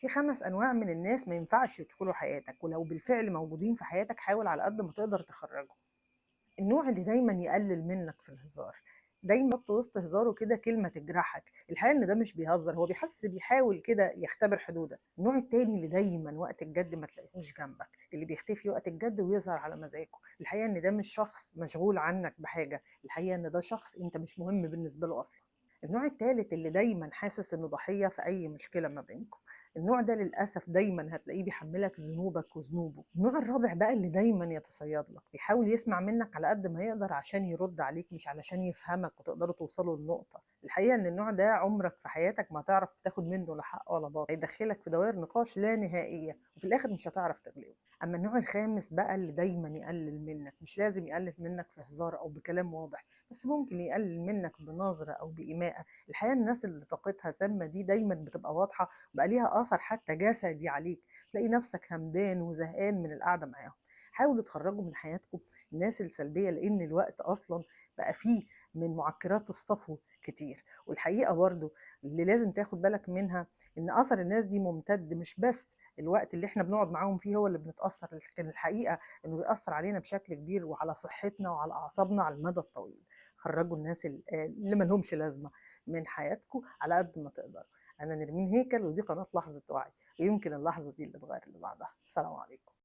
في 5 أنواع من الناس ما ينفعش يدخلوا حياتك، ولو بالفعل موجودين في حياتك حاول على قد ما تقدر تخرجهم. النوع اللي دايما يقلل منك في الهزار، دايما يحط وسط هزاره كده كلمة تجرحك. الحقيقة إن ده مش بيهزر، هو بيحس، بيحاول كده يختبر حدودك. النوع التاني اللي دايما وقت الجد ما تلاقيهوش جنبك، اللي بيختفي وقت الجد ويظهر على مزاجه. الحقيقة إن ده مش شخص مشغول عنك بحاجة، الحقيقة إن ده شخص أنت مش مهم بالنسبة له أصلا. النوع التالت اللي دايما حاسس إنه ضحية في أي مشكلة ما بينكم، النوع ده للأسف دايما هتلاقيه بيحملك ذنوبك وذنوبه. النوع الرابع بقى اللي دايما يتصيد لك، بيحاول يسمع منك على قد ما يقدر عشان يرد عليك، مش علشان يفهمك وتقدروا توصلوا لنقطة. الحقيقة إن النوع ده عمرك في حياتك ما تعرف تاخد منه لا حق ولا باطل، هيدخلك في دوائر نقاش لا نهائية وفي الآخر مش هتعرف تغلبه. أما النوع الخامس بقى اللي دايما يقلل منك، مش لازم يقلل منك في هزار أو بكلام واضح، بس ممكن يقلل منك بنظرة أو بإيماءة. الحقيقة الناس اللي طاقتها سامة دي دايما بتبقى واضحة وبقى ليها أثر حتى جسدي عليك، تلاقي نفسك همدان وزهقان من القعدة معاهم. حاولوا تخرجوا من حياتكم الناس السلبية، لأن الوقت أصلا بقى فيه من معكرات الصفو كتير. والحقيقة برضو اللي لازم تاخد بالك منها إن أثر الناس دي ممتد، مش بس الوقت اللي احنا بنقعد معاهم فيه هو اللي بنتأثر، لكن الحقيقة إنه بيأثر علينا بشكل كبير وعلى صحتنا وعلى أعصابنا على المدى الطويل. خرجوا الناس اللي مالهمش لازمة من حياتكم على قد ما تقدروا. أنا نرمين هيكل، ودي قناة لحظة وعي، ويمكن اللحظة دي اللي تغير اللي بعدها. السلام عليكم.